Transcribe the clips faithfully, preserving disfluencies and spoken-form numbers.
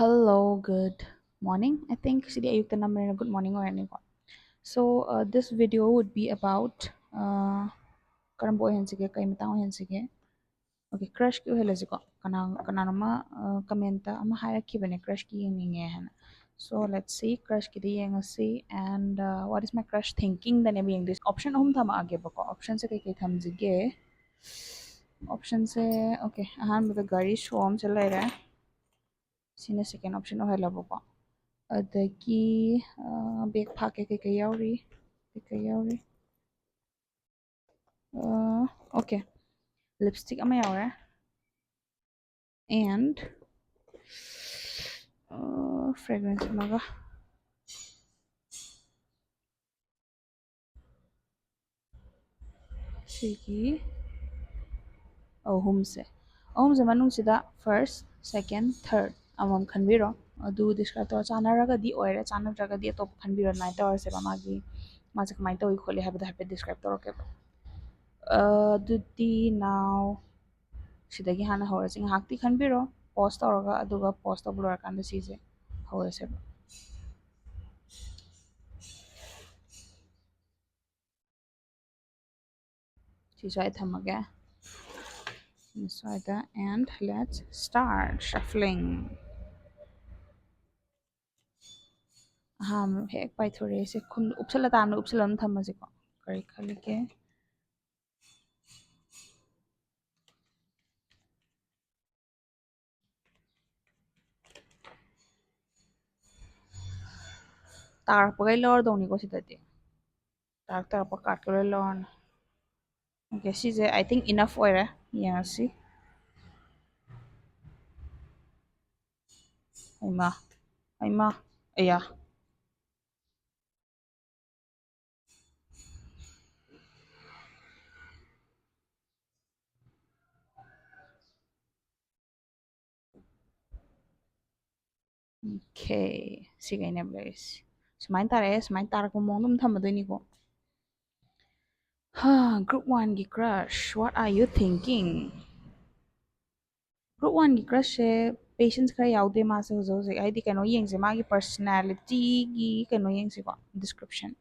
Hello, good morning. I think ꯁꯤꯗꯤ ꯑꯌꯨꯛꯇ ꯅꯝꯕꯅꯤꯅ good morning ꯑꯣꯏꯔꯅꯤꯀꯣ. So, uh, this video would be about, uh, ꯀꯔꯝꯕ ꯑꯣꯏꯍꯟꯁꯤꯒꯦ, ꯀꯩ ꯃꯇꯥꯡ ꯑꯣꯏꯍꯟꯁꯤꯒꯦ? Okay, crushꯀꯤ ꯑꯣꯏꯍꯜꯂꯁꯤꯀꯣ. ꯀꯅꯥ ꯀꯅꯥꯅꯣꯃ comment ꯑꯃ ꯍꯥꯏꯔꯛꯈꯤꯕꯅꯦ crushꯀꯤ ꯌꯦꯡꯅꯤꯡꯉꯦ ꯍꯥꯏꯅ. So let's see, crushꯀꯤꯗꯤ ꯌꯦꯡꯉꯁꯤ. And uh, what is my crush thinkingꯗꯅꯦꯕ ꯌꯦꯡꯗꯣꯏꯁꯦ. Option ꯑꯍꯨꯝ ꯊꯝꯃꯛꯑꯒꯦꯕꯀꯣ. Optionꯁꯦ ꯀꯩꯀꯩ ꯊꯝꯁꯤꯒꯦ? Optionꯁꯦ, okay, ꯑꯍꯥꯟꯕꯗ ꯒꯥꯔꯤ ꯁꯣ ꯑꯃꯁꯦ ꯂꯩꯔꯦ. ꯁꯤꯅ second option ꯑꯣꯏꯍꯜꯂꯕꯀꯣ. ꯑꯗꯒꯤ ꯕꯦꯛ ꯐꯥꯛꯀꯦ, ꯀꯩꯀꯩ ꯌꯥꯎꯔꯤ, ꯀꯩꯀꯩ ꯌꯥꯎꯔꯤ? Okay, lipstick ꯑꯃ ꯌꯥꯎꯔꯦ. And fragrance ꯑꯃꯒ. ꯁꯤꯒꯤ ꯑꯍꯨꯝꯁꯦ, ꯑꯍꯨꯝꯁꯦ ꯃꯅꯨꯡꯁꯤꯗ first, second, third ꯑꯃꯃꯝ ꯈꯟꯕꯤꯔꯣ. ꯑꯗꯨ describe ꯇꯧꯔ, ꯆꯥꯟꯅꯔꯒꯗꯤ ꯑꯣꯏꯔꯦ, ꯆꯥꯟꯅꯗ꯭ꯔꯒꯗꯤ ꯑꯇꯣꯞꯄ ꯈꯟꯕꯤꯔꯣ. ꯑꯗꯨꯃꯥꯏꯅ ꯇꯧꯔꯁꯦꯕ. ꯃꯥꯒꯤ, ꯃꯥꯁꯦ ꯀꯃꯥꯏꯅ ꯇꯧꯏ ꯈꯣꯠꯂꯤ ꯍꯥꯏꯕꯗꯣ ꯍꯥꯏꯐꯦꯠ describe ꯇꯧꯔꯛꯀꯦꯕ. ꯑꯗꯨꯗꯤ now ꯁꯤꯗꯒꯤ ꯍꯥꯟꯅ ꯍꯧꯔꯁꯤ. ꯉꯥꯏꯍꯥꯛꯇꯤ ꯈꯟꯕꯤꯔꯣ, pause ꯇꯧꯔꯒ, ꯑꯗꯨꯒ pause ꯇꯧꯕ ꯂꯣꯏꯔꯀꯥꯟꯗ ꯁꯤꯁꯦ ꯍꯧꯔꯁꯦꯕ. ꯁꯤ ꯁ꯭ꯋꯥꯏꯗ ꯊꯝꯃꯒꯦ, ꯁꯤ ꯁ꯭ꯋꯥꯏꯗ. And let's start shuffling. ꯑꯍꯥꯟꯕ ꯍꯦꯛ ꯄꯥꯏꯊꯣꯔꯛꯑꯦ꯫ ꯁꯦ ꯈꯨꯝ-, ꯎꯞꯁꯜꯂ ꯇꯥꯕꯅ ꯎꯞꯁꯜꯂ ꯑꯗꯨꯝ ꯊꯝꯃꯁꯤꯀꯣ. ꯀꯔꯤ ꯈꯜꯂꯤꯒꯦ? ꯇꯥꯔꯛꯄꯈꯩ ꯂꯧꯔꯗꯧꯅꯤꯀꯣ ꯁꯤꯗꯗꯤ. ꯇꯥꯔꯛ ꯇꯥꯔꯛꯄ cardꯀ ꯂꯣꯏ ꯂꯧꯔꯅꯤ. Okay, ꯁꯤꯁꯦ I think enough ꯑꯣꯏꯔꯦ. ꯌꯦꯡꯉꯁꯤ. ꯍꯩꯃꯥ, ꯍꯩꯃꯥ, ꯑꯌꯥ. Okay, ꯁꯤꯈꯩꯅꯦꯕ ꯂꯩꯔꯤꯁꯦ. ꯁꯨꯃꯥꯏꯅ ꯇꯥꯔꯛꯑꯦ, ꯁꯨꯃꯥꯏꯅ ꯇꯥꯔꯛꯄ ꯃꯑꯣꯡꯗ ꯑꯗꯨꯝ ꯊꯝꯃꯗꯣꯏꯅꯤꯀꯣ. ꯍꯥ, group oneꯒꯤ crush, what are you thinking? Group oneꯒꯤ crushꯁꯦ ꯄꯦꯁꯦꯟꯁ ꯈꯔ ꯌꯥꯎꯗꯦ ꯃꯥꯁꯦ ꯍꯧꯖꯤꯛ ꯍꯧꯖꯤꯛ꯫ ꯍꯥꯏꯗꯤ ꯀꯩꯅꯣ ꯌꯦꯡꯁꯦ, ꯃꯥꯒꯤ ꯄꯔꯁꯅꯦꯂꯤꯇꯤꯒꯤ ꯀꯩꯅꯣ ꯌꯦꯡꯁꯤꯀꯣ, description,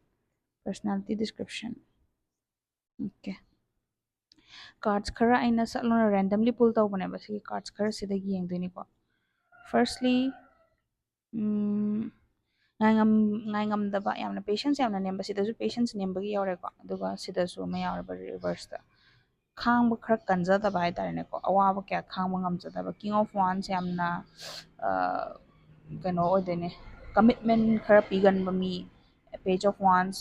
personality description. Okay, cards ꯈꯔ ꯑꯩꯅ ꯁꯠꯂꯨꯅ ꯔꯦꯟꯗꯝꯂꯤ ꯄꯨꯜ ꯇꯧꯕꯅꯦꯕ꯫ ꯁꯤꯒꯤ ꯀꯥꯔꯠꯁ ꯈꯔꯁꯤꯗꯒꯤ ꯌꯦꯡꯗꯣꯏꯅꯤꯀꯣ꯫ ꯐꯥꯔꯁꯂꯤ, ꯉꯥꯏꯉꯝ ꯉꯥꯏꯉꯝꯗꯕ, ꯌꯥꯝꯅ ꯄꯦꯁꯦꯟꯁ ꯌꯥꯝꯅ ꯅꯦꯝꯕ, ꯁꯤꯗꯁꯨ ꯄꯦꯁꯦꯟꯁ ꯅꯦꯝꯕꯒꯤ ꯌꯥꯎꯔꯦꯀꯣ꯫ ꯑꯗꯨꯒ ꯁꯤꯗꯁꯨ ꯑꯃ ꯌꯥꯎꯔꯦꯕ ꯔꯤꯚꯔꯁꯇ, ꯈꯥꯡꯕ ꯈꯔ ꯀꯟꯖꯗꯕ ꯍꯥꯏꯇꯥꯔꯦꯅꯦꯀꯣ, ꯑꯋꯥꯕ ꯀꯌꯥ ꯈꯥꯡꯕ ꯉꯝꯖꯗꯕ꯫ King of Wands ꯌꯥꯝꯅ ꯀꯩꯅꯣ ꯑꯣꯏꯗꯣꯏꯅꯦ, ꯀꯃꯤꯠꯃꯦꯟ ꯈꯔ ꯄꯤꯒꯟꯕ ꯃꯤ꯫ Page of Wands,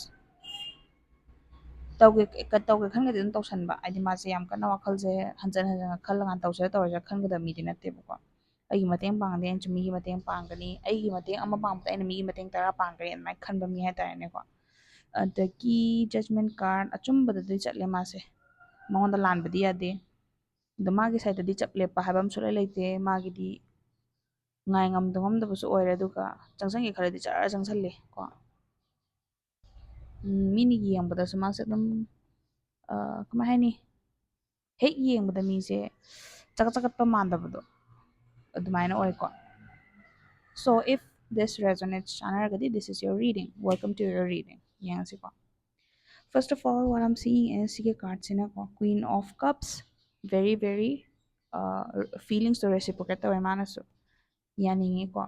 ꯇꯧꯒꯦ ꯇꯧꯒꯦ ꯈꯟꯒꯗꯤ ꯑꯗꯨꯝ ꯇꯧꯁꯟꯕ꯫ ꯍꯥꯏꯗꯤ ꯃꯥꯁꯦ ꯌꯥꯝ ꯀꯟꯅ ꯋꯥꯈꯜꯁꯦ ꯍꯟꯖꯟ ꯍꯟꯖꯟꯅ ꯈꯜꯂꯀꯥꯟꯗ ꯇꯧꯁꯤꯔ ꯇꯧꯔꯣꯏꯁꯤꯔ ꯈꯟꯒꯗꯕ ꯃꯤꯗꯤ ꯅꯠꯇꯦꯕꯀꯣ꯫ ꯑꯩꯒꯤ ꯃꯇꯦꯡ ꯄꯥꯡꯉꯗꯤ ꯑꯩꯅꯁꯨ ꯃꯤꯒꯤ ꯃꯇꯦꯡ ꯄꯥꯡꯒꯅꯤ, ꯑꯩꯒꯤ ꯃꯇꯦꯡ ꯑꯃ ꯄꯥꯡꯕꯗ ꯑꯩꯅ ꯃꯤꯒꯤ ꯃꯇꯦꯡ ꯇꯔꯥ ꯄꯥꯡꯒꯅꯤ, ꯑꯗꯨꯃꯥꯏꯅ ꯈꯟꯕ ꯃꯤ ꯍꯥꯏꯇꯥꯔꯦꯅꯦꯀꯣ꯫ ꯑꯗꯒꯤ Judgment card, ꯑꯆꯨꯝꯕꯗꯗꯤ ꯆꯠꯂꯦ ꯃꯥꯁꯦ, ꯃꯉꯣꯟꯗ ꯂꯥꯟꯕꯗꯤ ꯌꯥꯗꯦ꯫ ꯑꯗꯣ ꯃꯥꯒꯤ ꯁꯥꯏꯠꯇꯗꯤ ꯆꯞ ꯂꯦꯞꯄ ꯍꯥꯏꯕ ꯑꯃ ꯁꯨꯡꯂꯩ ꯂꯩꯇꯦ꯫ ꯃꯥꯒꯤꯗꯤ ꯉꯥꯏ ꯉꯝꯗ ꯉꯝꯗꯕꯁꯨ ꯑꯣꯏꯔꯦ, ꯑꯗꯨꯒ ꯆꯪꯁꯟꯒꯦ ꯈꯜꯂꯗꯤ ꯖꯔ ꯆꯪꯁꯜꯂꯦ ꯀꯣ꯫ ꯃꯤꯅ ꯌꯦꯡꯕꯗꯁꯨ ꯃꯥꯁꯦ ꯑꯗꯨꯝ, ꯀꯃꯥꯏ ꯍꯥꯏꯅꯤ, ꯍꯦꯛ ꯌꯦꯡꯕꯗ ꯃꯤꯁꯦ ꯆꯒꯠ ꯆꯒꯠꯄ ꯃꯥꯟꯗꯕꯗꯣ ꯑꯗꯨꯃꯥꯏꯅ ꯑꯣꯏꯀꯣ꯫ So if this resonates, ꯆꯥꯟꯅꯔꯒꯗꯤ, this is your reading. Welcome to your reading. ꯌꯦꯡꯉꯁꯤꯀꯣ꯫ First of all, what I'm seeing is ꯁꯤꯒꯤ ꯀꯥꯔꯠꯁꯤꯅꯀꯣ, Queen of Cups, very very feelings to reciprocate ꯇꯧꯋꯦ ꯃꯥꯅꯁꯨ, ꯌꯥꯅꯤꯡꯉꯤꯀꯣ꯫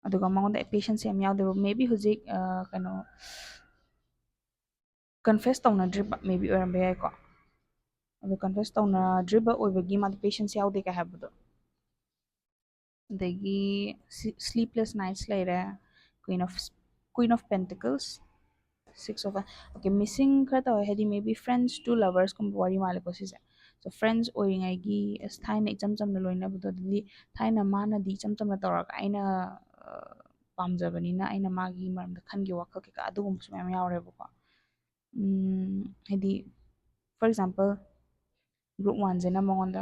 ꯑꯗꯨꯒ ꯃꯉꯣꯟꯗ ꯄꯦꯁꯦꯟꯁ ꯌꯥꯝ ꯌꯥꯎꯗꯦꯕ꯫ Maybe ꯍꯧꯖꯤꯛ ꯀꯩꯅꯣ, ꯀꯟꯐꯦꯁ ꯇꯧꯅꯗ꯭ꯔꯤꯕ maybe ꯑꯣꯏꯔꯝꯕ ꯌꯥꯏꯀꯣ꯫ ꯑꯗꯣ ꯀꯟꯐꯦꯁ ꯇꯧꯅꯗ꯭ꯔꯤꯕ ꯑꯣꯏꯕꯒꯤ ꯃꯥꯗꯤ ꯄꯦꯁꯦꯟꯁ ꯌꯥꯎꯗꯦ ꯀꯥꯏ ꯍꯥꯏꯕꯗꯣ꯫ ꯑꯗꯒꯤ sleepless nights ꯂꯩꯔꯦ, Queen of Queen of Pentacles, Six of, okay, missing ꯈꯔ ꯇꯧꯋꯦ, ꯍꯥꯏꯗꯤ maybe friends to lovers ꯀꯨꯝꯕ ꯋꯥꯔꯤ ꯃꯥꯜꯂꯦꯀꯣ ꯁꯤꯁꯦ꯫ So friends ꯑꯣꯏꯔꯤꯉꯩꯒꯤ, ꯑꯁ, ꯊꯥꯏꯅ ꯏꯆꯝ ꯆꯝꯅ ꯂꯣꯏꯅꯕꯗꯣ, ꯑꯗꯨꯗꯤ ꯊꯥꯏꯅ ꯃꯥꯅꯗꯤ ꯏꯆꯝ ꯆꯝꯅ ꯇꯧꯔꯒ ꯑꯩꯅ ꯄꯥꯝꯖꯕꯅꯤꯅ ꯑꯩꯅ ꯃꯥꯒꯤ ꯃꯔꯝꯗ ꯈꯟꯈꯤꯕ ꯋꯥꯈꯜ ꯀꯩꯀꯥ ꯑꯗꯨꯒꯨꯝꯕꯁꯨ ꯃꯌꯥꯝ ꯌꯥꯎꯔꯦꯕꯀꯣ꯫ ꯍꯥꯏꯗꯤ for example, group one ꯁꯤꯅ ꯃꯉꯣꯟꯗ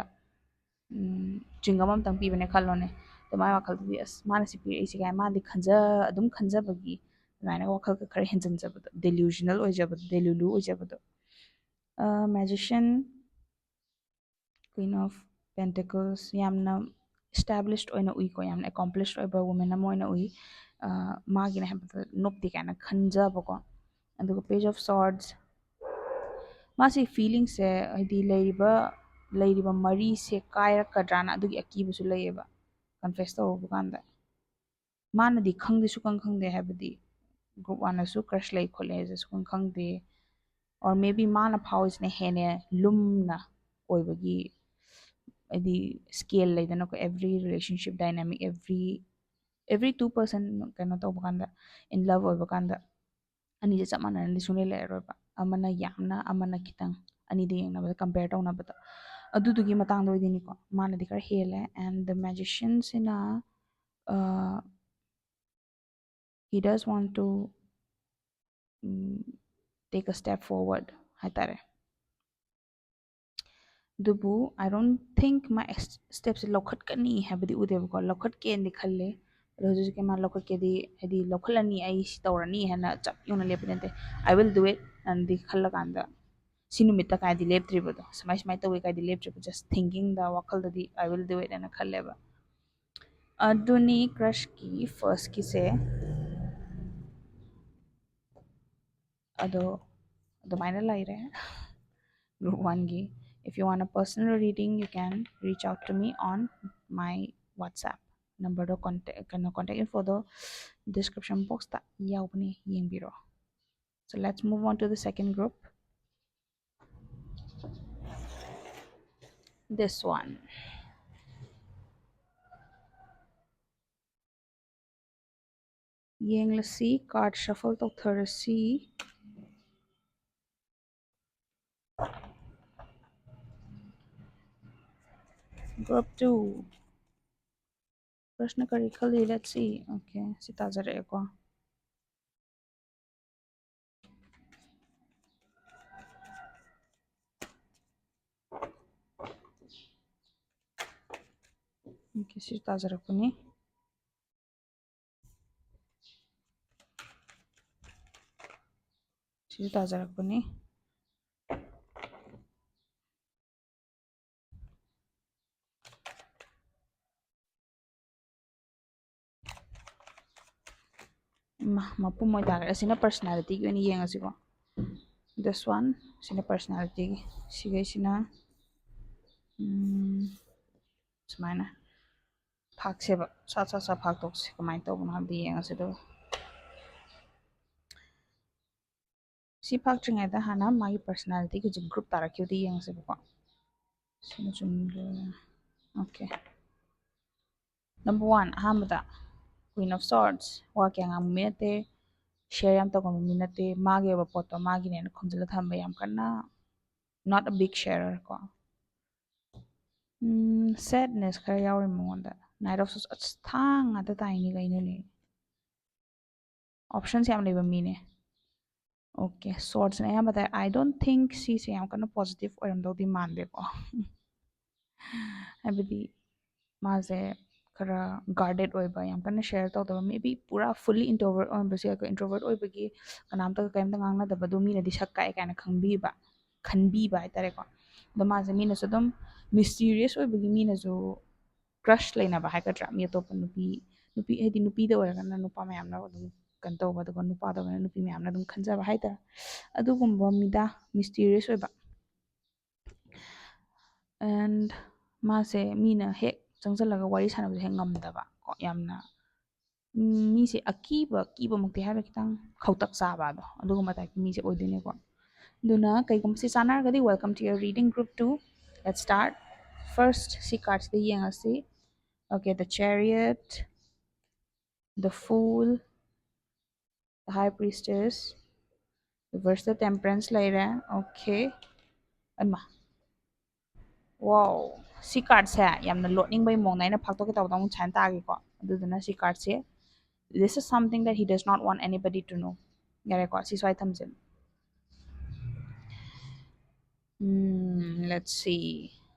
ꯆ꯭ꯋꯤꯡꯒꯝ ꯑꯝꯇꯪ ꯄꯤꯕꯅꯦ ꯈꯜꯂꯣꯅꯦ꯫ ꯑꯗꯣ ꯃꯥꯏ ꯋꯥꯈꯜꯗꯗꯤ, ꯑꯁ, ꯃꯥꯅ ꯁꯤ ꯄꯤꯔꯛꯏꯁꯦ ꯀꯥꯏꯅ ꯃꯥꯗꯤ ꯈꯟꯖ ꯑꯗꯨꯝ ꯈꯟꯖꯕꯒꯤ ꯑꯗꯨꯃꯥꯏꯅ ꯋꯥꯈꯜꯒ ꯈꯔ ꯍꯦꯟꯖꯟꯖꯕꯗꯣ, delusional ꯑꯣꯏꯖꯕꯗꯣ, delulu ꯑꯣꯏꯖꯕꯗꯣ꯫ Magician, Queen of Pentacles, ꯌꯥꯝꯅ established ꯑꯣꯏꯅ ꯎꯏꯀꯣ, ꯌꯥꯝꯅ accomplished ꯑꯣꯏꯕ woman ꯑꯃ ꯑꯣꯏꯅ ꯎꯏ꯫ ꯑ, ꯃꯥꯒꯤꯅꯦ ꯍꯥꯏꯕꯗ ꯅꯣꯞꯇꯦ ꯀꯥꯏꯅ ꯈꯟꯖꯕꯀꯣ꯫ ꯑꯗꯨꯒ Page of Swords, ꯃꯥꯁꯤ feelingꯁꯦ ꯍꯥꯏꯗꯤ ꯂꯩꯔꯤꯕ ꯂꯩꯔꯤꯕ ꯃꯔꯤꯁꯦ ꯀꯥꯏꯔꯛꯀꯗ꯭ꯔꯥꯅ ꯑꯗꯨꯒꯤ ꯑꯀꯤꯕꯁꯨ ꯂꯩꯌꯦꯕ, confess ꯇꯧꯔꯨꯕ ꯀꯥꯟꯗ꯫ ꯃꯥꯅꯗꯤ ꯈꯪꯗꯦ, ꯁꯨꯈꯪ ꯈꯪꯗꯦ ꯍꯥꯏꯕꯗꯤ group oneꯅꯁꯨ crush ꯂꯩ ꯈꯣꯠꯂꯦ ꯍꯥꯏꯁꯦ ꯁꯨꯈꯪ ꯈꯪꯗꯦ꯫ Or maybe ꯃꯥꯅ ꯐꯥꯎꯔꯤꯁꯤꯅ ꯍꯦꯟꯅ ꯂꯨꯝꯅ ꯑꯣꯏꯕꯒꯤ, ꯍꯥꯏꯗꯤ scale ꯂꯩꯗꯅꯀꯣ, every relationship dynamic, every every two person ꯀꯩꯅꯣ ꯇꯧꯕ ꯀꯥꯟꯗ, in love ꯑꯣꯏꯕ ꯀꯥꯟꯗ ꯑꯅꯤꯁꯦ ꯆꯞ ꯃꯥꯟꯅꯅꯗꯤ ꯁꯨꯡꯂꯩ ꯂꯩꯔꯔꯣꯏꯕ, ꯑꯃꯅ ꯌꯥꯝꯅ ꯑꯃꯅ ꯈꯤꯇꯪ, ꯑꯅꯤꯗ ꯌꯦꯡꯅꯕꯗ, compare ꯇꯧꯅꯕꯗ꯫ ꯑꯗꯨꯗꯨꯒꯤ ꯃꯇꯥꯡꯗ ꯑꯣꯏꯗꯣꯏꯅꯤꯀꯣ, ꯃꯥꯅꯗꯤ ꯈꯔ ꯍꯦꯜꯂꯦ꯫ And the Magicianꯁꯤꯅ, uh, he does want to take a step forward ꯍꯥꯏꯇꯥꯔꯦ꯫ ꯑꯗꯨꯕꯨ I don't think ꯃꯥ stepꯁꯦ ꯂꯧꯈꯠꯀꯅꯤ ꯍꯥꯏꯕꯗꯤ ꯎꯗꯦꯕꯀꯣ, ꯂꯧꯈꯠꯀꯦꯅꯗꯤ ꯈꯜꯂꯦ꯫ ꯑꯗꯣ ꯍꯧꯖꯤꯛ ꯍꯧꯖꯤꯛꯀꯤ ꯃꯥ ꯂꯧꯈꯠꯀꯦꯗꯤ, ꯍꯥꯏꯗꯤ ꯂꯧꯈꯠꯂꯅꯤ, ꯑꯩ ꯁꯤ ꯇꯧꯔꯅꯤ ꯍꯥꯏꯅ ꯆꯞ ꯌꯨꯡꯅ ꯂꯦꯞꯄ ꯅꯠꯇꯦ꯫ I will do it ꯑꯅꯗꯤ ꯈꯜꯂꯀꯥꯟꯗ ꯁꯤ ꯅꯨꯃꯤꯠꯇ ꯀꯥꯏꯗꯤ ꯂꯦꯞꯇ꯭ꯔꯤꯕꯗꯣ, ꯁꯨꯃꯥꯏ ꯁꯨꯃꯥꯏꯅ ꯇꯧꯋꯦ ꯀꯥꯏꯗꯤ ꯂꯦꯞꯇ꯭ꯔꯤꯕ, just thinkingꯗ, ꯋꯥꯈꯜꯗꯗꯤ I will do it ꯍꯥꯏꯅ ꯈꯜꯂꯦꯕ꯫ ꯑꯗꯨꯅꯤ crushꯀꯤ firstꯀꯤꯁꯦ꯫ ꯑꯗꯣ ꯑꯗꯨꯃꯥꯏꯅ ꯂꯩꯔꯦ group oneꯒꯤ. If you want a personal reading, you can reach out to me on my WhatsApp numberꯗꯣ, contact, ꯀꯩꯅꯣ, contact infoꯗꯣ description boxꯇ ꯌꯥꯎꯕꯅꯦ, ꯌꯦꯡꯕꯤꯔꯣ꯫ So let's move on to the second group. This one. ꯌꯦꯡꯂꯁꯤ, card shuffle ꯇꯧꯊꯔꯁꯤ꯫ Group two. Crushꯅ ꯀꯔꯤ ꯈꯜꯂꯤ? Let's see. Okay, ꯁꯤ ꯇꯥꯖꯔꯛꯑꯦꯀꯣ꯫ Okay, ꯁꯤ ꯇꯥꯖꯔꯛꯄꯅꯤ꯫ ꯁꯤꯁꯨ ꯇꯥꯖꯔꯛꯄꯅꯤ꯫ ꯃꯄꯨꯝ ꯑꯣꯏꯇꯥꯔꯒꯗꯤ ꯑꯁꯤꯅ personalityꯒꯤ ꯑꯣꯏꯅ ꯌꯦꯡꯉꯁꯤꯀꯣ꯫ This one, ꯁꯤꯅ personalityꯒꯤ, ꯁꯤꯈꯩꯁꯤꯅ ꯁꯨꯃꯥꯏꯅ ꯐꯥꯛꯁꯦꯕ, ꯁꯥ ꯁꯥ ꯁꯥ ꯐꯥꯛꯇꯣꯛꯁꯦ꯫ ꯀꯃꯥꯏꯅ ꯇꯧꯕꯅꯣ ꯍꯥꯏꯕꯗꯤ ꯌꯦꯡꯉꯁꯦ꯫ ꯑꯗꯨꯒ ꯁꯤ ꯐꯥꯛꯇ꯭ꯔꯤꯉꯩꯗ ꯍꯥꯟꯅ ꯃꯥꯒꯤ personalityꯒꯤ ꯍꯧꯖꯤꯛ group ꯇꯥꯔꯛꯈꯤꯕꯗꯤ ꯌꯦꯡꯉꯁꯦꯕꯀꯣ꯫ ꯁꯤꯅ ꯆꯨꯝꯗꯣꯏꯔꯥ? Okay, number one, ꯑꯍꯥꯟꯕꯗ Queen of Swords, ꯋꯥ ꯀꯌꯥ ꯉꯥꯡꯕ ꯃꯤ ꯅꯠꯇꯦ, share ꯌꯥꯝ ꯇꯧꯒꯟꯕ ꯃꯤ ꯅꯠꯇꯦ, ꯃꯥꯒꯤ ꯑꯣꯏꯕ ꯄꯣꯠꯇꯣ ꯃꯥꯒꯤꯅꯦꯅ ꯈꯣꯝꯖꯤꯜꯂ ꯊꯝꯕ, ꯌꯥꯝ ꯀꯟꯅ not a big sharer ꯀꯣ꯫ Sadness ꯈꯔ ꯌꯥꯎꯔꯤ ꯃꯉꯣꯟꯗ꯫ Knight of Swords, ꯑꯁ, ꯊꯥꯡ ꯉꯥꯛꯇ ꯇꯥꯏꯅꯤ ꯀꯩꯅꯣꯅꯦ꯫ Options ꯌꯥꯝ ꯂꯩꯕ ꯃꯤꯅꯦ꯫ Okay, Swordsꯅ ꯑꯌꯥꯝꯕ ꯇꯥꯏ꯫ I don't think ꯁꯤꯁꯦ ꯌꯥꯝ ꯀꯟꯅ positive ꯑꯣꯏꯔꯝꯗꯧꯗꯤ ꯃꯥꯟꯗꯦꯀꯣ꯫ ꯍꯥꯏꯕꯗꯤ ꯃꯥꯁꯦ ꯈꯔ guarded ꯑꯣꯏꯕ, ꯌꯥꯝ ꯀꯟꯅ share ꯇꯧꯗꯕ, maybe ꯄꯨꯔꯥ fully introvert ꯑꯣꯏꯔꯝꯕꯁꯨ ꯌꯥꯏꯀꯣ꯫ Introvert ꯑꯣꯏꯕꯒꯤ ꯀꯅꯥꯝꯇꯒ ꯀꯔꯤꯝꯇ ꯉꯥꯡꯅꯗꯕꯗꯣ ꯃꯤꯅꯗꯤ ꯁꯛ ꯀꯥꯛꯑꯦ ꯀꯥꯏꯅ ꯈꯟꯕꯤꯕ, ꯈꯟꯕꯤꯕ ꯍꯥꯏꯇꯥꯔꯦꯀꯣ꯫ ꯑꯗꯣ ꯃꯥꯁꯦ ꯃꯤꯅꯁꯨ ꯑꯗꯨꯝ mysterious ꯑꯣꯏꯕꯒꯤ ꯃꯤꯅꯁꯨ crush ꯂꯩꯅꯕ ꯍꯥꯏꯒꯗ꯭ꯔꯥ, ꯃꯤ ꯑꯇꯣꯞꯄ ꯅꯨꯄꯤ, ꯅꯨꯄꯤ ꯍꯥꯏꯗꯤ ꯅꯨꯄꯤꯗ ꯑꯣꯏꯔꯒꯅ ꯅꯨꯄꯥ ꯃꯌꯥꯝꯅ ꯑꯗꯨꯝ ꯀꯩꯅꯣ ꯇꯧꯕ, ꯑꯗꯨꯒ ꯅꯨꯄꯥꯗ ꯑꯣꯏꯔꯒꯅ ꯅꯨꯄꯤ ꯃꯌꯥꯝꯅ ꯑꯗꯨꯝ ꯈꯟꯖꯕ ꯍꯥꯏꯇꯥꯔꯦ꯫ ꯑꯗꯨꯒꯨꯝꯕ ꯃꯤꯗ, mysterious ꯑꯣꯏꯕ꯫ And ꯃꯥꯁꯦ ꯃꯤꯅ ꯍꯦꯛ ꯆꯪꯁꯤꯜꯂꯒ ꯋꯥꯔꯤ ꯁꯥꯟꯅꯕꯁꯦ ꯍꯦꯛ ꯉꯝꯗꯕ ꯀꯣ, ꯌꯥꯝꯅ, ꯎꯝ, ꯃꯤꯁꯦ ꯑꯀꯤꯕ, ꯀꯤꯕꯃꯛꯇꯤ ꯍꯥꯏꯔꯣꯏ, ꯈꯤꯇꯪ ꯈꯧꯇꯛ ꯆꯥꯕ ꯑꯗꯣ, ꯑꯗꯨꯒꯨꯝꯕ typeꯀꯤ ꯃꯤꯁꯦ ꯑꯣꯏꯗꯣꯏꯅꯦꯀꯣ꯫ ꯑꯗꯨꯅ ꯀꯩꯒꯨꯝꯕ ꯁꯤ ꯆꯥꯟꯅꯔꯒꯗꯤ, welcome to your reading group two. Let's start. First ꯁꯤ cardꯁꯤꯗ ꯌꯦꯡꯉꯁꯤ꯫ Okay, the Chariot, the Fool, the High Priestess, Reverse the Temperance ꯂꯩꯔꯦ꯫ Okay. ꯑꯩꯃ, wow, ꯁꯤ cardꯁꯦ ꯌꯥꯝꯅ ꯂꯣꯠꯅꯤꯡꯕꯩ ꯃꯑꯣꯡꯗ ꯑꯩꯅ ꯐꯥꯛꯇꯣꯛꯀꯦ ꯇꯧꯕꯗ ꯑꯃꯨꯛ ꯁꯨꯃꯥꯏꯅ ꯇꯥꯒꯤꯀꯣ꯫ ꯑꯗꯨꯗꯨꯅ ꯁꯤ cardꯁꯦ, this is something that he does not want anybody to know. ꯌꯥꯔꯦꯀꯣ, ꯁꯤ ꯁ꯭ꯋꯥꯏ ꯊꯝꯁꯦ꯫ ꯎꯝ, let's see.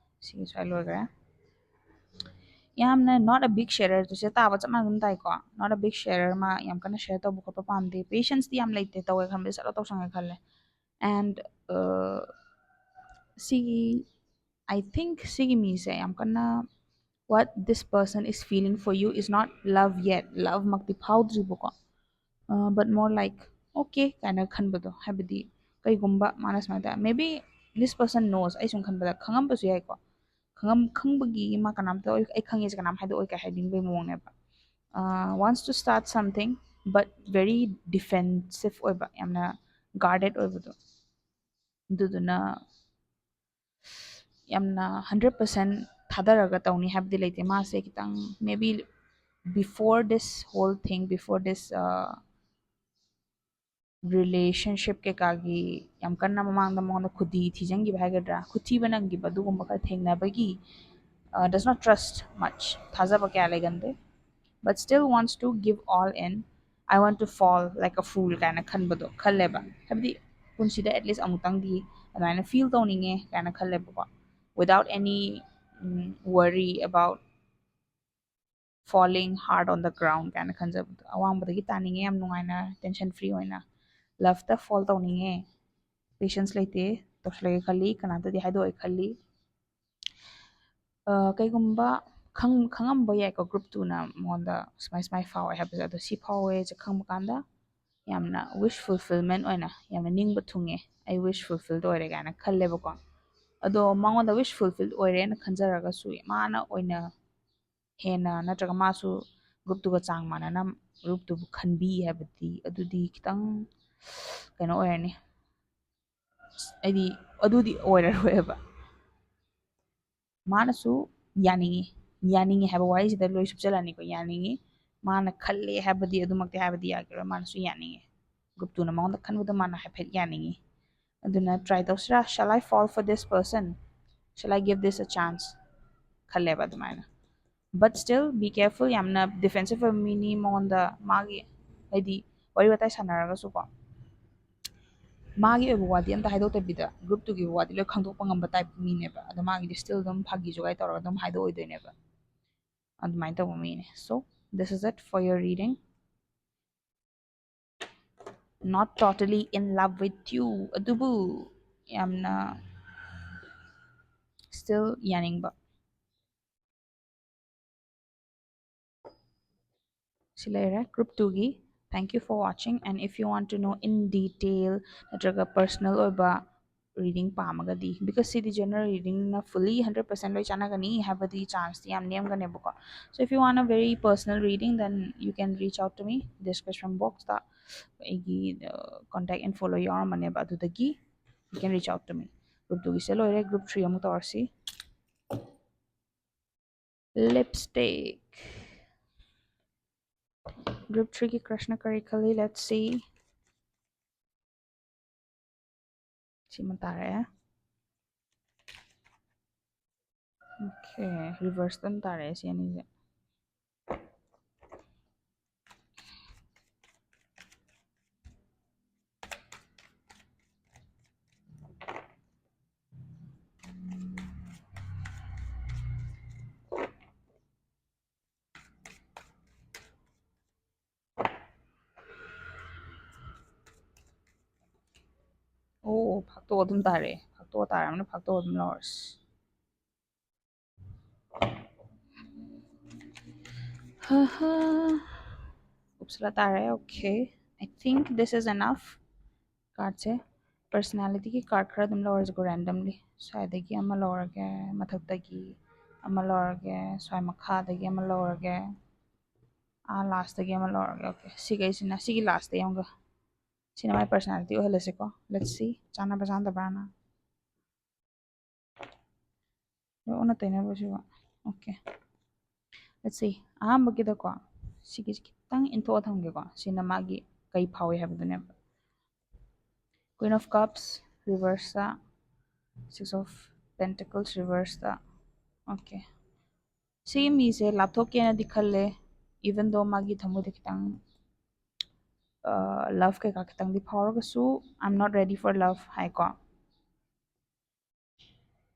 ꯁꯤꯒꯤ ꯁ꯭ꯋꯥꯏ ꯂꯣꯏꯈ꯭ꯔꯦ꯫ ꯌꯥꯝꯅ not a big sharer ꯇꯨꯁꯦ ꯇꯥꯕ ꯆꯞ ꯃꯥꯟꯅ ꯑꯗꯨꯝ ꯇꯥꯏꯀꯣ꯫ Not a big sharer, ꯃꯥ ꯌꯥꯝ ꯀꯟꯅ share ꯇꯧꯕ ꯈꯣꯠꯄ ꯄꯥꯝꯗꯦ꯫ Patienceꯇꯤ ꯌꯥꯝ ꯂꯩꯇꯦ, ꯇꯧꯒꯦ ꯈꯟꯕꯗ ꯆꯠꯂ ꯇꯧꯁꯪꯒꯦ ꯈꯜꯂꯦ꯫ And ꯁꯤꯒꯤ, I think ꯁꯤꯒꯤ ꯃꯤꯁꯦ ꯌꯥꯝ ꯀꯟꯅ, what this person is feeling for you is not love yet. Loveꯃꯛꯇꯤ ꯐꯥꯎꯗ꯭ꯔꯤꯕꯀꯣ꯫ But more like okay ꯀꯥꯏꯅ ꯈꯟꯕꯗꯣ, ꯍꯥꯏꯕꯗꯤ ꯀꯩꯒꯨꯝꯕ ꯃꯥꯅ ꯁꯨꯃꯥꯏꯅ ꯇꯧ, maybe this person knows, ꯑꯩ ꯁꯨꯝ ꯈꯟꯕꯗ ꯈꯪꯉꯝꯕꯁꯨ ꯌꯥꯏꯀꯣ, ꯈꯪꯉꯝ ꯈꯪꯕꯒꯤ ꯃꯥ ꯀꯅꯥꯝꯇ ꯑꯩ ꯈꯪꯉꯦꯁꯦ ꯀꯅꯥꯝ ꯍꯥꯏꯗꯣꯛꯑꯣꯏ ꯀꯥꯏ ꯍꯥꯏꯅꯤꯡꯕꯒꯤ ꯃꯑꯣꯡꯅꯦꯕ꯫ Wants to start something but very defensive ꯑꯣꯏꯕ, ꯌꯥꯝꯅ guarded ꯑꯣꯏꯕꯗꯣ, ꯑꯗꯨꯗꯨꯅ ꯌꯥꯝꯅ ꯍꯟꯗ꯭ꯔꯦꯠ ꯄꯥꯔꯁꯦꯟ ꯊꯥꯗꯔꯒ ꯇꯧꯅꯤ ꯍꯥꯏꯕꯗꯤ ꯂꯩꯇꯦ꯫ ꯃꯥꯁꯦ ꯈꯤꯇꯪ maybe before this whole thing, before this relationship ꯀꯩꯀꯥꯒꯤ ꯌꯥꯝ ꯀꯟꯅ ꯃꯃꯥꯡꯗ ꯃꯉꯣꯟꯗ ꯈꯨꯗꯤ ꯊꯤꯖꯤꯟꯈꯤꯕ ꯍꯥꯏꯒꯗ꯭ꯔꯥ, ꯈꯨꯊꯤꯕ ꯅꯪꯈꯤꯕ ꯑꯗꯨꯒꯨꯝꯕ ꯈꯔ ꯊꯦꯡꯅꯕꯒꯤ does not trust much, ꯊꯥꯖꯕ ꯀꯌꯥ ꯂꯩꯒꯟꯗꯦ꯫ But still wants to give all in, I want to fall like a fool ꯀꯥꯏꯅ ꯈꯟꯕꯗꯣ ꯈꯜꯂꯦꯕ꯫ ꯍꯥꯏꯕꯗꯤ ꯄꯨꯟꯁꯤꯗ at least ꯑꯃꯨꯛꯇꯪꯗꯤ ꯑꯗꯨꯃꯥꯏꯅ feel ꯇꯧꯅꯤꯡꯉꯦ ꯀꯥꯏꯅ ꯈꯜꯂꯦꯕꯀꯣ, without any worry about falling hard on the ground ꯀꯥꯏꯅ ꯈꯟꯖꯕꯗꯣ꯫ ꯑꯋꯥꯡꯕꯗꯒꯤ ꯇꯥꯅꯤꯡꯉꯦ ꯌꯥꯝ ꯅꯨꯡꯉꯥꯏꯅ, tension free ꯑꯣꯏꯅ꯫ Loveꯇ fall ꯇꯧꯅꯤꯡꯉꯦ, patience ꯂꯩꯇꯦ, ꯇꯧꯁꯜꯂꯒꯦ ꯈꯜꯂꯤ, ꯀꯅꯥꯝꯇꯗꯤ ꯍꯥꯏꯗꯣꯛꯑꯣꯏ ꯈꯜꯂꯤ꯫ ꯀꯩꯒꯨꯝꯕ ꯈꯪꯉꯝꯕ ꯌꯥꯏꯀꯣ group twoꯅ ꯃꯉꯣꯟꯗ ꯁꯨꯃꯥꯏ ꯁꯨꯃꯥꯏ ꯐꯥꯎꯋꯦ ꯍꯥꯏꯕꯁꯦ, ꯑꯗꯣ ꯁꯤ ꯐꯥꯎꯋꯦꯁꯦ ꯈꯪꯕ ꯀꯥꯟꯗ ꯌꯥꯝꯅ wish fulfillment ꯑꯣꯏꯅ, ꯌꯥꯝꯅ ꯅꯤꯡꯕ ꯊꯨꯡꯉꯦ, ꯑꯩ wish fulfilled ꯑꯣꯏꯔꯦ ꯀꯥꯏꯅ ꯈꯜꯂꯦꯕꯀꯣ꯫ ꯑꯗꯣ ꯃꯉꯣꯟꯗ wish fulfilled ꯑꯣꯏꯔꯦꯅ ꯈꯟꯖꯔꯒꯁꯨ ꯃꯥꯅ ꯑꯣꯏꯅ ꯍꯦꯟꯅ, ꯅꯠꯇ꯭ꯔꯒ ꯃꯥꯁꯨ group twoꯒ ꯆꯥꯡ ꯃꯥꯟꯅꯅ group twoꯕꯨ ꯈꯟꯕꯤ ꯍꯥꯏꯕꯗꯤ ꯑꯗꯨꯗꯤ ꯈꯤꯇꯪ ꯀꯩꯅꯣ ꯑꯣꯏꯔꯅꯤ꯫ ꯑꯩꯗꯤ ꯑꯗꯨꯗꯤ ꯑꯣꯏꯔꯔꯣꯏꯕ꯫ ꯃꯥꯅꯁꯨ ꯌꯥꯅꯤꯡꯉꯤ, ꯌꯥꯅꯤꯡꯉꯤ ꯍꯥꯏꯕ ꯋꯥꯍꯩꯁꯤꯗ ꯂꯣꯏ ꯁꯨꯞꯆꯜꯂꯅꯤꯀꯣ꯫ ꯌꯥꯅꯤꯡꯉꯤ, ꯃꯥꯅ ꯈꯜꯂꯦ ꯍꯥꯏꯕꯗꯤ ꯑꯗꯨꯃꯛꯇꯤ ꯍꯥꯏꯕꯗꯤ ꯌꯥꯈꯤꯔꯣꯏ꯫ ꯃꯥꯅꯁꯨ ꯌꯥꯅꯤꯡꯉꯤ, group twoꯅ ꯃꯉꯣꯟꯗ ꯈꯟꯕꯗꯣ ꯃꯥꯅ ꯍꯥꯏꯐꯦꯠ ꯌꯥꯅꯤꯡꯉꯤ꯫ ꯑꯗꯨꯅ try ꯇꯧꯁꯤꯔꯥ? Shall I fall for this person? Shall I give this a chance? ꯈꯜꯂꯦꯕ ꯑꯗꯨꯃꯥꯏꯅ꯫ But still be careful, ꯌꯥꯝꯅ defensive ꯑꯣꯏꯕ ꯃꯤꯅꯤ꯫ ꯃꯉꯣꯟꯗ ꯃꯥꯒꯤ, ꯍꯥꯏꯗꯤ ꯋꯥꯔꯤ ꯋꯥꯇꯥꯏ ꯁꯥꯟꯅꯔꯒꯁꯨꯀꯣ, ꯃꯥꯒꯤ ꯑꯣꯏꯕ ꯋꯥꯗꯤ ꯑꯝꯇ ꯍꯥꯏꯗꯣꯛꯇꯕꯤꯗ group twoꯒꯤ ꯋꯥꯗꯤ ꯂꯣꯏ ꯈꯪꯗꯣꯛꯄ ꯉꯝꯕ type ꯃꯤꯅꯦꯕ꯫ ꯑꯗꯣ ꯃꯥꯒꯤꯗꯤ still ꯑꯗꯨꯝ ꯐꯥꯒꯤ ꯖꯨꯒꯥꯏ ꯇꯧꯔꯒ ꯑꯗꯨꯝ ꯍꯥꯏꯗꯣꯛꯑꯣꯏꯗꯣꯏꯅꯦꯕ꯫ ꯑꯗꯨꯃꯥꯏꯅ ꯇꯧꯕ ꯃꯤꯅꯦ꯫ So this is it for your reading. Not totally in love with you, ꯑꯗꯨꯕꯨ ꯌꯥꯝꯅ still ꯌꯥꯅꯤꯡꯕ꯫ ꯁꯤ ꯂꯩꯔꯦ group twoꯒꯤ꯫ Thank you for watching, and if you want to know in detail ꯅꯠꯇ꯭ꯔꯒ personal ꯑꯣꯏꯕ reading ꯄꯥꯝꯃꯒꯗꯤ, because CD general readingꯅ fully hundred percent ꯂꯣꯏ ꯆꯥꯟꯅꯒꯅꯤ ꯍꯥꯏꯕꯗꯤ chanceꯇꯤ ꯌꯥꯝ ꯅꯦꯝꯒꯅꯦꯕꯀꯣ. So if you want a very personal reading, then you can reach out to me. Description boxꯇ ꯑꯩꯒꯤ contact infoꯂꯣꯏ ꯌꯥꯎꯔꯝꯃꯅꯦꯕ, ꯑꯗꯨꯗꯒꯤ you can reach out to me. Group twoꯒꯤꯁꯦ ꯂꯣꯏꯔꯦ. Group three ꯑꯃꯨꯛ ꯇꯧꯔꯁꯤ. Lipstick. Group threeꯒꯤ crushꯅ ꯀꯔꯤ ꯈꯜꯂꯤ? Let's see. ꯁꯤꯃ ꯇꯥꯔꯦ. Okay, reverseꯇ ꯑꯗꯨꯝ ꯇꯥꯔꯛꯑꯦ ꯁꯤ ꯑꯅꯤꯁꯦ. ꯑꯣ, ꯐꯥꯛꯇꯣꯛꯑ ꯑꯗꯨꯝ ꯇꯥꯔꯛꯑꯦ. ꯐꯥꯛꯇꯣꯛꯑ ꯇꯥꯔꯕꯅꯤꯅ ꯐꯥꯛꯇꯣꯛꯑ ꯑꯗꯨꯝ ꯂꯧꯔꯁꯤ. ꯍꯥ ꯍꯥ. ꯎꯞꯁꯂꯥ ꯇꯥꯔꯦ. Okay, I think this is enough. Cardꯁꯦ, personalityꯒꯤ card ꯈꯔ ꯑꯗꯨꯝ ꯂꯧꯔꯁꯤꯀꯣ, randomly. ꯁ꯭ꯋꯥꯏꯗꯒꯤ ꯑꯃ ꯂꯧꯔꯒꯦ, ꯃꯊꯛꯇꯒꯤ ꯑꯃ ꯂꯧꯔꯒꯦ, ꯁ꯭ꯋꯥꯏ ꯃꯈꯥꯗꯒꯤ ꯑꯃ ꯂꯧꯔꯒꯦ, ꯑꯥ lastꯇꯒꯤ ꯑꯃ ꯂꯧꯔꯒꯦ. Okay, ꯁꯤꯈꯩꯁꯤꯅ, ꯁꯤꯒꯤ lastꯇ ꯌꯦꯡꯉꯒ, ꯁꯤꯅ ꯃꯥꯏ personality ꯑꯣꯏꯍꯜꯂꯁꯤꯀꯣ. Let's see, ꯆꯥꯟꯅꯕ ꯆꯥꯟꯅꯗꯕ꯭ꯔꯥꯅ. ꯂꯣꯏ ꯑꯣꯟꯅ ꯇꯩꯅꯕ꯭ꯔꯣ ꯁꯤꯕꯣ? Okay, let's see. ꯑꯍꯥꯟꯕꯒꯤꯗꯀꯣ, ꯁꯤꯒꯤꯁꯦ ꯈꯤꯇꯪ ꯏꯟꯊꯣꯛꯑ ꯊꯝꯒꯦꯀꯣ. ꯁꯤꯅ ꯃꯥꯒꯤ ꯀꯩ ꯐꯥꯎꯏ ꯍꯥꯏꯕꯗꯨꯅꯦꯕ. Queen of Cups reverseꯇ, Six of Pentacles reverseꯇ. Okay, ꯁꯤ ꯃꯤꯁꯦ ꯂꯥꯞꯊꯣꯛꯀꯦꯅꯗꯤ ꯈꯜꯂꯦ, even though ꯃꯥꯒꯤ ꯊꯃꯣꯏꯗ ꯈꯤꯇꯪ love ꯀꯩꯀꯥ ꯈꯤꯇꯪꯗꯤ ꯐꯥꯎꯔꯒꯁꯨ, "I'm not ready for love" ꯍꯥꯏꯀꯣ.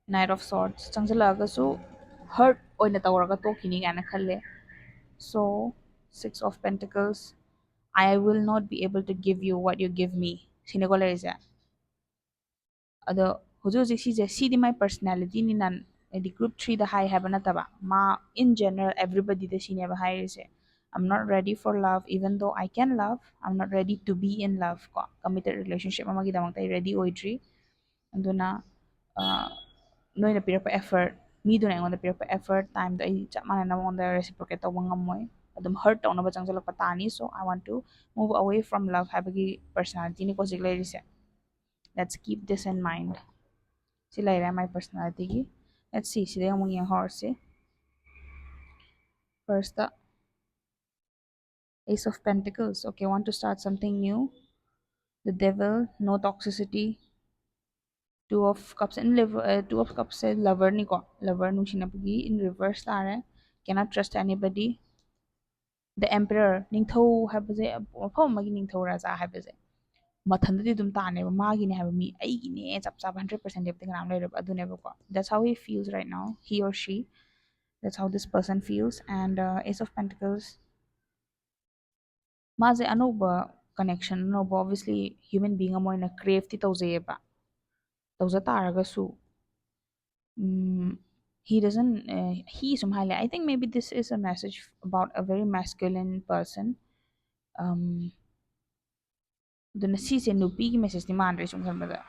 Knight of Swords ꯆꯪꯁꯤꯜꯂꯛꯑꯒꯁꯨ hurt ꯑꯣꯏꯅ ꯇꯧꯔꯒ ꯇꯣꯛꯈꯤꯅꯤ ꯀꯥꯏꯅ ꯈꯜꯂꯦ. So, Six of Pentacles, "I will not be able to give you what you give me" ꯁꯤꯅꯦꯀꯣ ꯂꯩꯔꯤꯁꯦ. ꯑꯗꯣ ꯍꯧꯖꯤꯛ ꯍꯧꯖꯤꯛ ꯁꯤꯁꯦ, ꯁꯤꯗꯤ ꯃꯥꯏ personalityꯅꯤꯅ, ꯍꯥꯏꯗꯤ group threeꯗ ꯍꯥꯏ ꯍꯥꯏꯕ ꯅꯠꯇꯕ, ꯃꯥ in general everybodyꯗ ꯁꯤꯅꯦꯕ ꯍꯥꯏꯔꯤꯁꯦ. I'm not ready for love, even though I can love, I'm not ready to be in love. ꯀꯣ, committed relationship ꯑꯃꯒꯤꯗꯃꯛꯇ ꯑꯩ ready ꯑꯣꯏꯗ꯭ꯔꯤ. ꯑꯗꯨꯅ ꯅꯣꯏꯅ ꯄꯤꯔꯛꯄ effort, ꯃꯤꯗꯨꯅ ꯑꯩꯉꯣꯟꯗ ꯄꯤꯔꯛꯄ effort, timeꯗꯣ ꯑꯩ ꯆꯞ ꯃꯥꯟꯅꯅ ꯃꯉꯣꯟꯗ reciprocate ꯇꯧꯕ ꯉꯝꯃꯣꯏ꯫ ꯑꯗꯨꯝ hurt ꯇꯧꯅꯕ ꯆꯪꯁꯤꯜꯂꯛꯄ ꯇꯥꯅꯤ꯫ So I want to move away from love ꯍꯥꯏꯕꯒꯤ personalityꯅꯤꯀꯣ ꯍꯧꯖꯤꯛ ꯂꯩꯔꯤꯁꯦ꯫ Let's keep this in mind. ꯁꯤ ꯂꯩꯔꯦ my personalityꯒꯤ꯫ Let's see, ꯁꯤꯗꯩ ꯑꯃꯨꯛ ꯌꯦꯡꯍꯧꯔꯁꯤ꯫ Firstꯇ Ace of Pentacles. Okay, want to start something new. The Devil, no toxicity. Two of Cups in liver, uh, Two of Cupsꯁꯦ loverꯅꯤꯀꯣ, lover ꯅꯨꯡꯁꯤꯅꯕꯒꯤ in reverse ꯇꯥꯔꯦ꯫ Cannot trust anybody. The Emperor, ꯅꯤꯡꯊꯧ ꯍꯥꯏꯕꯁꯦ, ꯃꯐꯝ ꯑꯃꯒꯤ ꯅꯤꯡꯊꯧ ꯔꯥꯖꯥ ꯍꯥꯏꯕꯁꯦ ꯃꯊꯟꯇꯗꯤ ꯑꯗꯨꯝ ꯇꯥꯅꯦꯕ, ꯃꯥꯒꯤꯅꯦ ꯍꯥꯏꯕ, ꯃꯤ ꯑꯩꯒꯤꯅꯦ ꯆꯞ ꯆꯥꯕ hundred percent ꯂꯦꯞꯇ ꯀꯅꯥꯝ ꯂꯩꯔꯣꯏꯕ, ꯑꯗꯨꯅꯦꯕꯀꯣ꯫ That's how he feels right now, he or she. That's how this person feels. And uh, Ace of Pentacles, ꯃꯥꯁꯦ ꯑꯅꯧꯕ connection, ꯑꯅꯧꯕ, obviously human being ꯑꯃ ꯑꯣꯏꯅ craveꯇꯤ ꯇꯧꯖꯩꯌꯦꯕ, ꯇꯧꯖ ꯇꯥꯔꯒꯁꯨ he doesn't, he ꯁꯨꯝ ꯍꯥꯏꯂꯦ꯫ I think maybe this is a message about a very masculine person. ꯑꯗꯨꯅ ꯁꯤꯁꯦ ꯅꯨꯄꯤꯒꯤ messageꯇꯤ ꯃꯥꯟꯗ꯭ꯔꯦ ꯁꯨꯝ ꯈꯟꯕꯗ꯫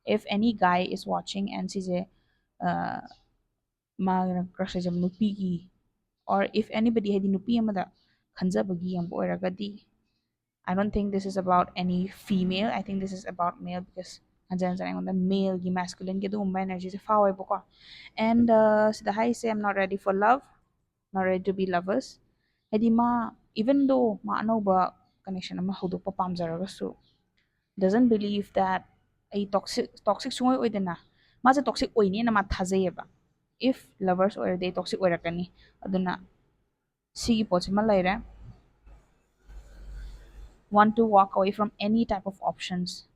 If any guy is watching and ꯁꯤꯁꯦ ꯃꯥꯅ crush ꯂꯩꯖꯕ ꯅꯨꯄꯤꯒꯤ, or if anybody, ꯍꯥꯏꯗꯤ ꯅꯨꯄꯤ ꯑꯃꯗ ꯈꯟꯖꯕꯒꯤ ꯌꯦꯡꯕ ꯑꯣꯏꯔꯒꯗꯤ, I don't think this is about any female. I think this is about male because ꯍꯟꯖꯟ ꯍꯟꯖꯟ ꯑꯩꯉꯣꯟꯗ maleꯒꯤ masculineꯒꯤ ꯑꯗꯨꯒꯨꯝꯕ energyꯁꯦ ꯐꯥꯎꯋꯦꯕꯀꯣ꯫ And uh, ꯁꯤꯗ ꯍꯥꯏꯁꯦ, I'm not ready for love, not ready to be lovers. ꯍꯥꯏꯗꯤ ꯃꯥ, even though ꯃꯥ ꯑꯅꯧꯕ connection ꯑꯃ ꯍꯧꯗꯣꯛꯄ ꯄꯥꯝꯖꯔꯒꯁꯨ, doesn't believe that ꯑꯩ toxic, toxic ꯁꯨꯡꯑꯣꯏ ꯑꯣꯏꯗꯅ, ꯃꯥꯁꯦ toxic ꯑꯣꯏꯅꯦꯅ ꯃꯥ ꯊꯥꯖꯩꯌꯦꯕ꯫ If lovers ꯑꯣꯏꯔꯗꯤ ꯑꯩ toxic ꯑꯣꯏꯔꯛꯀꯅꯤ꯫ ꯑꯗꯨꯅ ꯁꯤꯒꯤ ꯄꯣꯠꯁꯤꯃ ꯂꯩꯔꯦ꯫ Want to walk away from any type of options.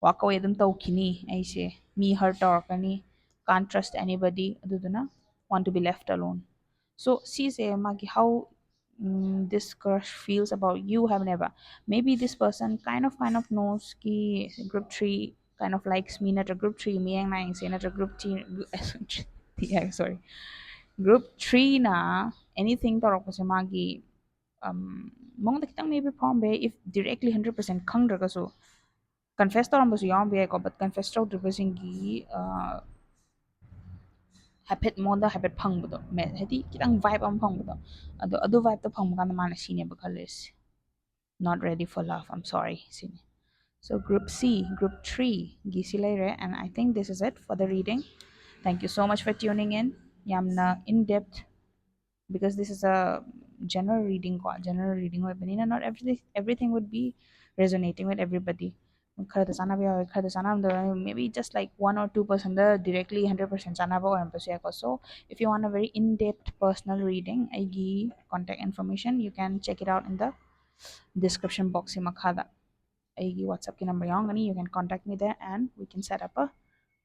Walk away ꯑꯗꯨꯝ ꯇꯧꯈꯤꯅꯤ ꯑꯩꯁꯦ, ꯃꯤ hurt ꯇꯧꯔꯛꯀꯅꯤ, can't trust anybody, ꯑꯗꯨꯗꯨꯅ want to be left alone. So ꯁꯤꯁꯦ ꯃꯥꯒꯤ how mm, this crush feels about you ꯍꯥꯏꯕꯅꯦꯕ꯫ Maybe this person kind of kind of knows ꯀꯤ group three kind of likes me ꯅꯠꯇ꯭ꯔ group three ꯃꯤꯠꯌꯦꯡ ꯅꯥꯏꯌꯦꯡꯁꯦ ꯅꯠꯇ꯭ꯔ group three, yeah, sorry, Group three ꯅ anything ꯇꯧꯔꯛꯄꯁꯦ ꯃꯥꯒꯤ ꯃꯉꯣꯟꯗ ꯈꯤꯇꯪ maybe ꯐꯥꯎꯔꯝꯕ ꯌꯥꯏ, if directly hundred percent ꯈꯪꯗ꯭ꯔꯒꯁꯨ꯫ Confess ꯇꯧꯔꯝꯕꯁꯨ ꯌꯥꯎꯔꯝꯕ ꯌꯥꯏꯀꯣ, but confess ꯇꯧꯗ꯭ꯔꯤꯕꯁꯤꯡꯒꯤ ꯍꯥꯏꯐꯦꯠ ꯃꯉꯣꯟꯗ ꯍꯥꯏꯐꯦꯠ ꯐꯪꯕꯗꯣ, ꯍꯥꯏꯗꯤ ꯈꯤꯇꯪ vibe ꯑꯃ ꯐꯪꯕꯗꯣ, ꯑꯗꯣ ꯑꯗꯨ vibeꯇꯣ ꯐꯪꯕ ꯀꯥꯟꯗ ꯃꯥꯅ ꯁꯤꯅꯦꯕ ꯈꯜꯂꯤꯁꯦ꯫ Not ready for love, I'm sorry ꯁꯤꯅꯤ꯫ So group C, group three ꯒꯤ ꯁꯤ ꯂꯩꯔꯦ, and I think this is it for the reading. Thank you so much for tuning in. ꯌꯥꯝꯅ in depth, because this is a general reading ꯀꯣ, general reading ꯑꯣꯏꯕꯅꯤꯅ not every everything would be resonating with everybody. ꯈꯔꯗ ꯆꯥꯟꯅꯕ ꯌꯥꯎꯋꯦ, ꯈꯔꯗ ꯆꯥꯟꯅꯔꯝꯗꯕ, maybe just like one or two percent directly hundred percent ꯆꯥꯟꯅꯕ ꯑꯣꯏꯔꯝꯕꯁꯨ ꯌꯥꯏꯀꯣ꯫ So if you want a very in depth personal reading, ꯑꯩꯒꯤ contact information, you can check it out in the description box ꯁꯤ ꯃꯈꯥꯗ ꯑꯩꯒꯤ WhatsAppꯀꯤ number ꯌꯥꯎꯔꯝꯒꯅꯤ. You can contact me there and we can set up a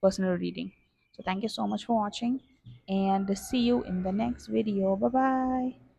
personal reading. So thank you so much for watching and see you in the next video. Bye bye.